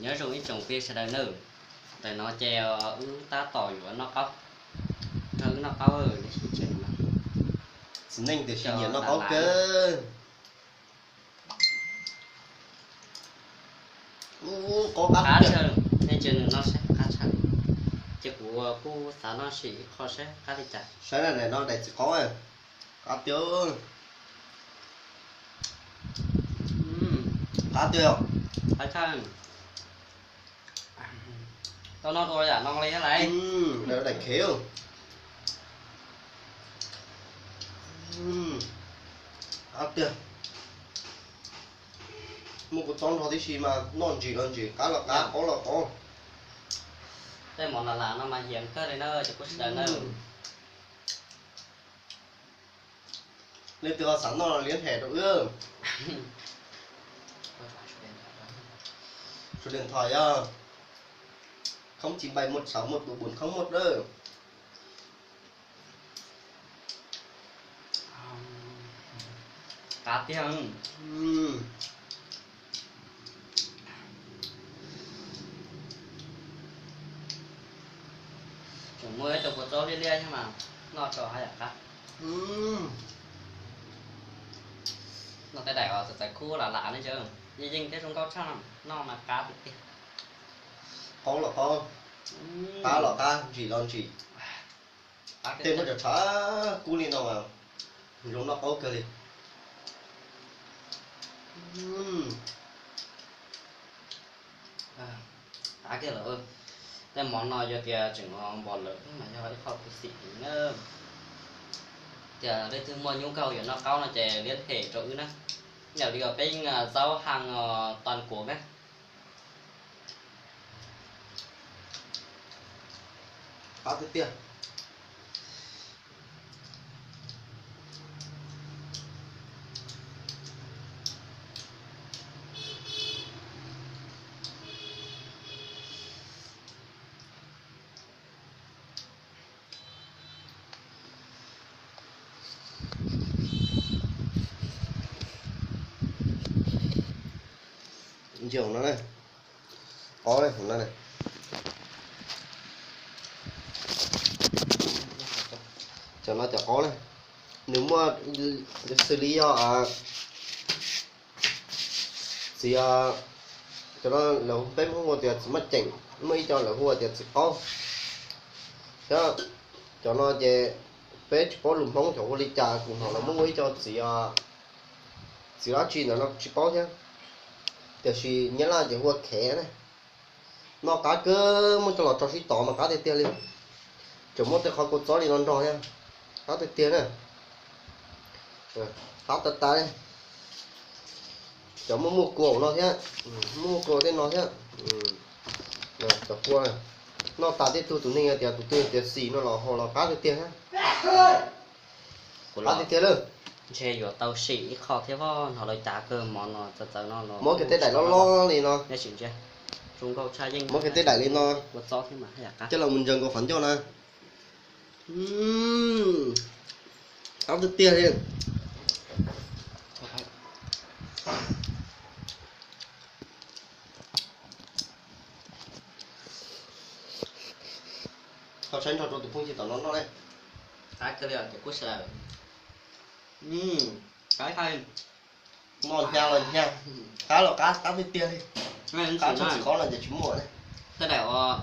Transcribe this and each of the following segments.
Nyob zoo ib tsoom phooj ywg sawv daws nawb. Ntawm no ces wb tab tom yuav noj qaub, nrog wb noj qaub. Txiv neej tiam sis nyiam noj qaub kawg. Ub, qaub qab tshaj, nej ntsia nws noj saib qab tshaj. Ces kuv kuj xav noj sim ib qho saib qab li cas. Saib na, daim no daim txiv qaub, qab tiag. Qab tiag. Qab tshaj. Tau noj dua yam no li thiab lauj. Daim khev. Qab tiag. Muaj kua txob nrog tib si mas noj ntsim los ntsim, qab los qab, qaub los qaub. Tej mov lam lam no mas hiam kawg li na cov phooj ywg sawv daws na. Leej twg ho xav noj liab hem rau wb. Số điện thoại á, không chín bảy một sáu một bốn bốn không một đó. Qab tiag. Tseem muaj ib co kua txob liab liab thiab mas noj tso haj yam qab. Noj tej daim uas txawv txawv kub lam lam ne, yeej yeej thiab zoo nkauj tshaj, noj mas qab tiag tiag. Qaub los qaub, qab los qab, ntsim los ntsim. Tej muaj cov tshav kub li no mas zoo noj qaub kawg li. Qab kiag lawm. Tej mov no yog tias tseem npog lawm mas yog ib qho khuv xim heev na. Tias leej twg muaj nyuj nkauj yuav noj qaub no ces liab hem rau wb na. Yam li uas peb yeej zaub haj toàn quốc na. Qab tiag tiag. Ntsia no, qaub no, cov no cov qaub na, nws muaj xws li yog txiv, cov no lawv peb Hmoob hu tias txiv maj ceem, muaj ib co lawv hu tias txiv qaub. Thiab cov no ces peb tsis paub lus Hmoob cov hu li cas, kuv hnov lawv muab hu ib co txiv, txiv dab tsi ntawd no tsis paub thiab. Tiam sis Nyab Laj ces hu ua khev na. Noj qab kawg, muab coj los tso sib tov mas qab tiag tiag li. Tseem muaj tej qhov kua txob li no nrog thiab, qab tiag tiag na. Qab tas tas li. Cov muaj muaj kua no thiab, muaj muaj kua tej no thiab. Cov kua noj tas tej tug, tus neeg tias tus twg tias xis no los haus los qab tiag tiag thiab. Qab tiag tiag lawm. Ntshe yuav tau sim ib qho thiab, hnov lawv cav kawg mov no txawv txawv no los. Muab kiag tej daim loj loj li no, zoo nkauj tshaj yeej. Muab kiag tej daim li no, coj los mus ntsaws nkaus qhov ncauj na. Qab tiag tiag li. Ho saib nrog rau tus phooj ywg tom no noj ne. Qab kawg li os cov phooj ywg sawv daws. Qab kawg. Mov hnyav los hnyav, qab los qab, qab tiag tiag li. Qab tshaj txiv qaub no ces tsis muaj ne. Tej daim uas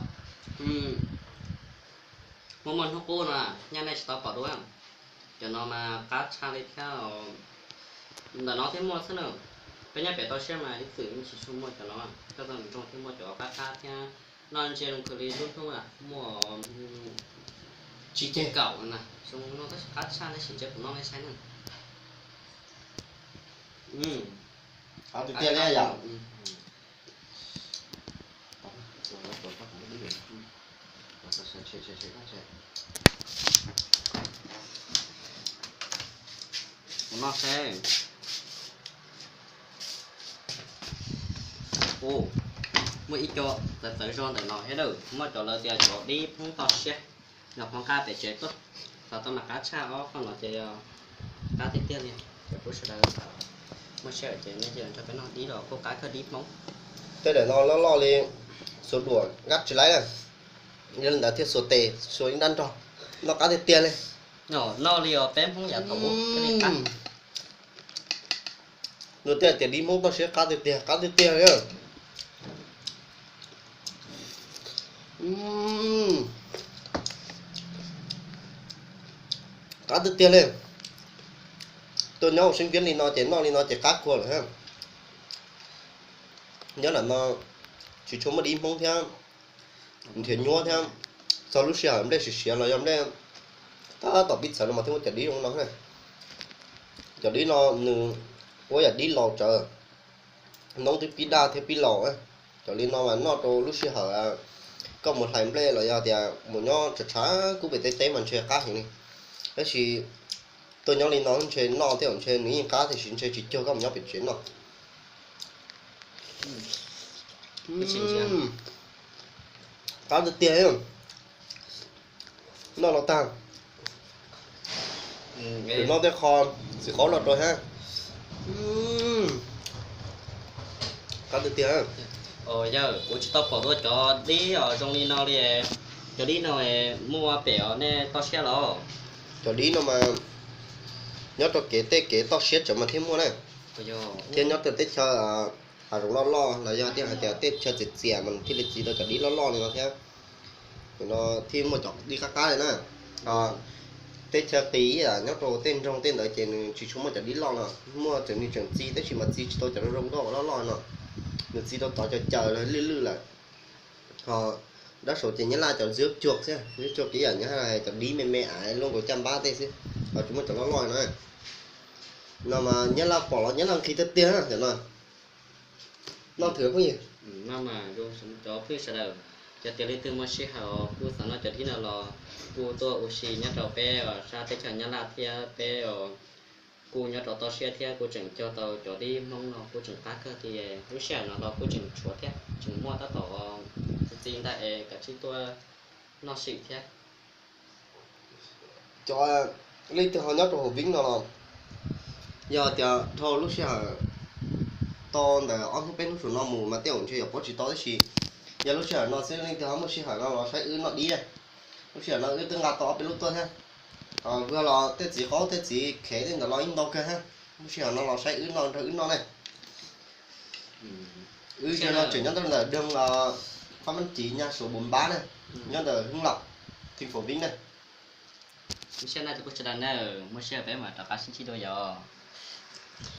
muaj muaj hnub qub no nyaj nej tsis tau pom dua. Cov no mas qab tshaj li thiab. Ntawm no thiaj muaj xwb na. Peb nyob pem toj siab mas ib txwm yeej tsis tshua muaj cov no. Coj tau nws zoo thiaj muaj cov qab qab thiab. Noj ntsia zoo kawg li, lub hnub muaj tsib kaum na, zoo no tab sis qab tshaj, nej sim ntsia kuv noj nej saib na. Qab tiag tiag li yom. Kuv noj seb. Muaj ib co txawv txawv zog ntawm no thiab na, muaj cov lawv tias cov dib Hmoob toj siab, nyob qhov nqaj pem tsev tuaj. Xav tau mas qab tshaj, ob qho no ces qab tiag tiag li. Cov phooj ywg sawv daws muaj sij hawm ces nej cia li nrog peb noj dib los kuj qab kawg, dib Hmoob. Tej daim no loj loj li xuas duam nqa tsis laib na, yog li ntawd thiaj xuas tes xuas ib nrab nrog. Noj qab tiag tiag li. Noj li os peb Hmoob yav thaum ub. Luag tej tias dib Hmoob toj siab qab tiag tiag, qab tiag tiag li. Qab tiag tiag li. Tuaj nyob ua seeb viab li no ces noj li no ces qab kawg lawm. Nyob ntawm no tsis tshua muaj dib Hmoob thiab, nrhiav nyuaj thiab. Txog lub sij hawm nplej siav siav los yog nplej tab tom pib txawv no mas thiaj muaj cov dib zoo no. Cov dib no nws ua yam dib laus tsawv, noob twb pib daj thiab pib laus. Cov li no mas noj rau lub sij hawm koj mus hlais nplej los yog tias mus nyob tshav tshav kub pem teb teb mas ntshe qab heev li. Tab sis tuaj nyob li no ntshe noj tej zaum ntshe nws yeej qab tiam sis ntshe tsis cuag koj mus nyob pem tsev noj. Qab tiag tiag. Noj los tag. Noj tej qho txiv qaub los rau thiab. Qab tiag tiag. Yawg, kuv tsis tau pom dua cov dib os zoo li no li. Cov dib no muaj pem os nej toj siab los? Cov dib no mas nyob rau kev tej kev toj siab tsawv mas thiaj muaj na. Thiab nyob rau teb chaws hav zoov loj loj los yog tias hais tias teb chaws txias txias mas thiaj li txiv tau cov dib loj loj li no thiab. No thiaj muaj cov dib qab qab li na. Teb chaws qis ib yam nyob rau tej nroog tej ntawd ces nws tsis tshua muaj cov dib loj no, muaj tseem nws tseem txiv tab sis mas txiv tsis tau cov zoo nkauj loj loj no, nws txiv tau tod cov caws lwj lwj lawm. Ho dab saud ces Nyab Laj cov zwb cuag xwb, zwb cuag kiv yam Nyab Laj cov dib me me av luaj nkaus caj npab tej xwb, ho tsis muaj cov loj loj no. No mas Nyab Laj pom los Nyab Laj nqhis tiag tiag cov no. Noj thwm phooj ywg. Cov phooj ywg sawv daws, yog tias leej twg muaj sij hawm kuj xav noj cov dib no los kuj tuaj ua si nyob rau peb sab teb chaws Nyab Laj thiab peb kuj nyob rau toj siab thiab kuj tseem cog tau cov dib Hmoob no kuj tseem qab kawg tiag. Lub sij hawm no los kuj tseem tshuav thiab tseem muaj tab tom txi txi ntawm es kav tsij tuaj noj sim thiab. Cov leej twg ho nyob rau hauv Vib no los yog tias dhau lub sij hawm tau ntawm ob hnub peb hnub saum no mus mas tej zaum ntshe yuav paub tsis tau tab sis yog lub sij hawm no xwb leej twg ho muaj sij hawm no los saib wb noj dib. Lub sij hawm no wb twb nqa tau ob peb lub tuaj thiab. Vwg los tej txiv qaub tej txiv khev tej ntawd los yeej ntau kawg thiab. Lub sij hawm no los saib wb noj nrog wb noj ne. Wb yog no tseem nyob ntawm doog Fab Mab Civ nyaj suav Npum Npab na, nyob ntawm Hwj Lam, theej Faus Vib na. Lub sij hawm no ces kuj tsis dag na, muaj sij hawm peb mam rov qab sib ntsib dua yom.